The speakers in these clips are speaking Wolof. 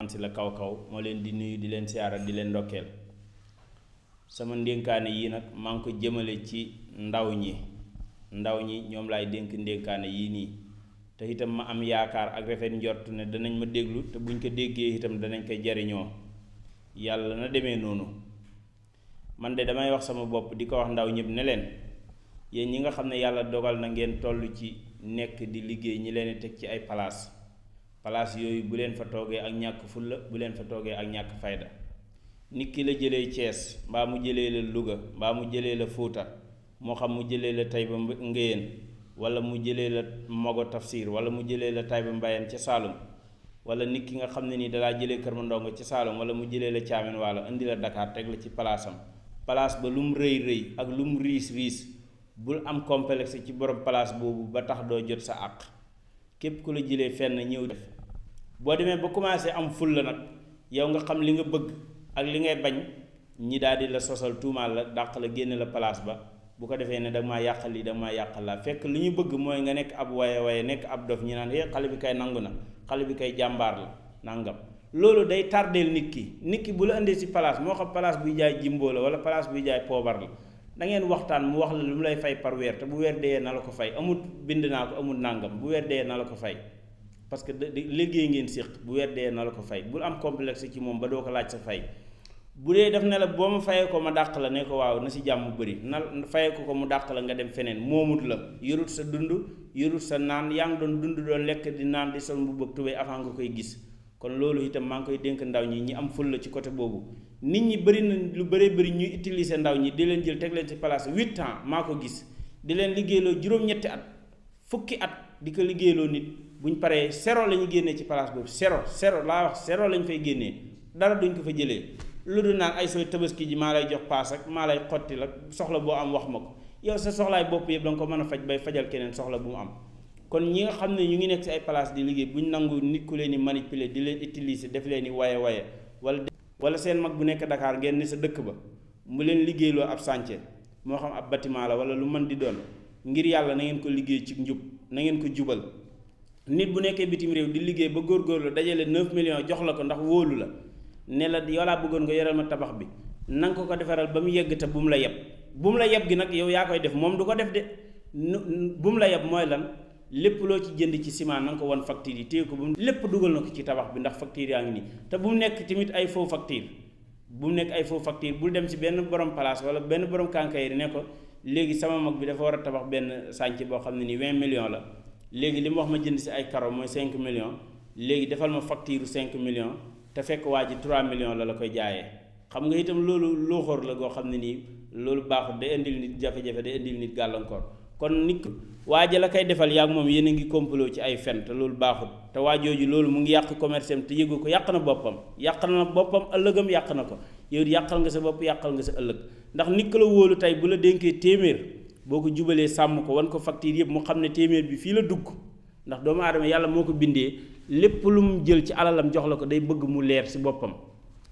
Sylla Kaw Kaw moo leen di nuyu di leen siyaara di leen ndokkeel sama ndénkaane yi nag maa ngi ko jëmale ci ndaw ñi ñoom laay dénk ndénkaane yii nii te itam ma am yaakaar ak rafet njort ne danañ ma déglu te buñ ko déggee itam danañ koy jariñoo yàlla na demee noonu man de damay wax sama bopp di ko wax ndaw ñëpp ne leen yéen ñi nga xam ne yàlla dogal na ngeen toll ci nekk di liggéey ñi leen teg ci ay palaas yooyu bu leen fa toogee ak ñàkk fulla bu leen fa toogee ak ñàkk fayda nit ki la jëlee Thiès mbaa mu jëlee la Louga mbaa mu jëlee la Fuuta moo xam mu jëlee la Tayba Ngéyeen wala mu jëlee la Mogo Tafsir wala mu jëlee la Tayba Mbayeen ca Saalum wala nit ki nga xam ne nii dalaa jëlee Kër Mandongo ca Saalum wala mu jëlee la Caamen wala indi la Dakar teg la ci palaasam palaas ba lu mu rëy ak lu mu riis bul am complexe ci borom palaas boobu ba tax doo jot sa àq képp ku la jëlee fenn ñëw def boo demee ba commencé am ful la nag yow nga xam li nga bëgg ak li ngay bañ ñi daal di la sosal tuumaal la dàq la génne la palaas ba bu ko defee ne danga maa yàqal lii danga maa yàqal laa fekk li ñu bëgg mooy nga nekk ab waye nekk ab dof ñi naan xale bi kay nangu na xale bi kay jàmbaar la nangam loolu day tardeel nit ki bu la indee si palaas moo xam palaas buy jaay jimbo la wala palaas buy jaay poobar la da ngeen waxtaan mu wax la lu mu lay fay par weer te bu weer dee na la ko fay amut bind naa ko amut nàngam bu weer dee na la ko fay parce que liggéey ngeen séq bu weer dee na la ko fay bul am complexe ci moom ba doo ko laaj sa fay bu dee daf ne la boo ma fayee ko ma dàq la ne ko waaw na si jàmm bëri na fayee ko mu dàq la nga dem feneen moomut la yorut sa dund yorut sa naan yaa ngi doon dund doon lekk di naan di sol bu bëgg tubéy avant nga koy gis kon loolu itam maa ngi koy dénk ndaw ñi am ful la ci côté boobu nit ñi bëri na lu bëri ñuy utiliser ndaw ñi di leen jël teg leen ci place 8 ans maa ko gis di leen liggéeyloo juróom-ñetti at fukki at di ko liggéeyloo nit buñ paree zéro la ñu génnee ci place boobu zéro laa wax zéro lañ fay génnee dara duñ ko fa jëlee lu dul naan ay sooy tabaski ji maa lay jox paas ak maa lay xotti la soxla boo am wax ma ko yow sa soxlaay bopp yëpp danga ko mën a faj bay fajal keneen soxla bu mu am kon ñi nga xam ne ñu ngi nekk ci ay place di liggéey buñ nangu nit ku leen di manipuler di leen utiliser def leen di waye wala seen mag bu nekk Dakar ngeen ni sa dëkk ba mu leen liggéeyloo ab chantier moo xam ab bâtiment la wala lu mën di doon ngir yàlla na ngeen ko liggéey ci njub na ngeen ko jubal nit bu nekkee bitim réew di liggéey ba góorgóorlu dajale 9 millions jox la ko ndax wóolu la ne la yow laa bëggoon nga yoral ma tabax bi nanga ko defaral ba mu yegg te bu mu la yeb gi nag yow yaa koy def moom du ko def de bu mu la yeb mooy lan lépp loo ci jënd ci ciment na nga ko wan facture yi téye ko bu lépp dugal na ko ci tabax bi ndax facture yaa ngi nii te bu mu nekk tamit ay faux facture bul dem ci benn borom place wala benn borom kànkayri ne ko léegi sama mag bi dafa war a tabax benn sànc boo xam ne nii 20 millions la léegi li mu wax ma jënd si ay karo mooy 5 millions léegi defal ma facture 5 millions te fekk waa ji 3 millions la koy jaayee xam nga itam loolu looxoor la goo xam ne nii loolu baaxul day indil nit jafe-jafe day indil nit gàllankoor kon nit waa ji la koy defal yaag moom yéen a ngi complot ci ay fen te loolu baaxul te waa jooju loolu mu ngi yàq commerce am te yëgu ko yàq na boppam ëllëgam yàq na ko yow yàqal nga sa bopp yàqal nga sa ëllëg ndax nit la wóolu tey bu la dénkee téeméer boo ko jubalee sàmm ko wan ko facture yëpp mu xam ne téeméer bi fii la dugg ndax doomu aadama yàlla moo ko bindee lépp lu mu jël ci alalam jox la ko day bëgg mu leer si boppam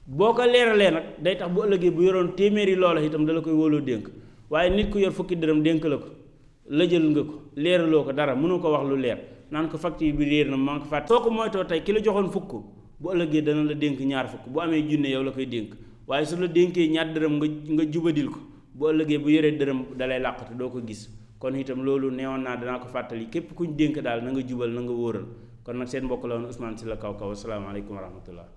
boo ko leeralee nag day tax bu ëllëgee bu yoroon téeméeri loola itam dala koy wóoloo dénk waaye nit ku yor fukki dërëm dénk la ko la jël nga ko leeraloo ko dara mënoo ko wax lu leer naan ko facture bi réer na maa ngi ko fàtte soo ko moytoo tey ki la joxoon fukk bu ëllëgee dana la dénk ñaar fukk bu amee junne yow la koy dénk waaye su la dénkee ñaar dërëm nga jubadil ko bu ëllëgee bu yoree dërëm dalay làqate doo ko gis kon itam loolu neewoon naa danaa ko fàttali képp kuñ dénk daal na nga jubal na nga wóoral kon nag seen mbokk la woon Ousmane Sylla Kaw Kaw asalaamaaleykum wa rahmatullah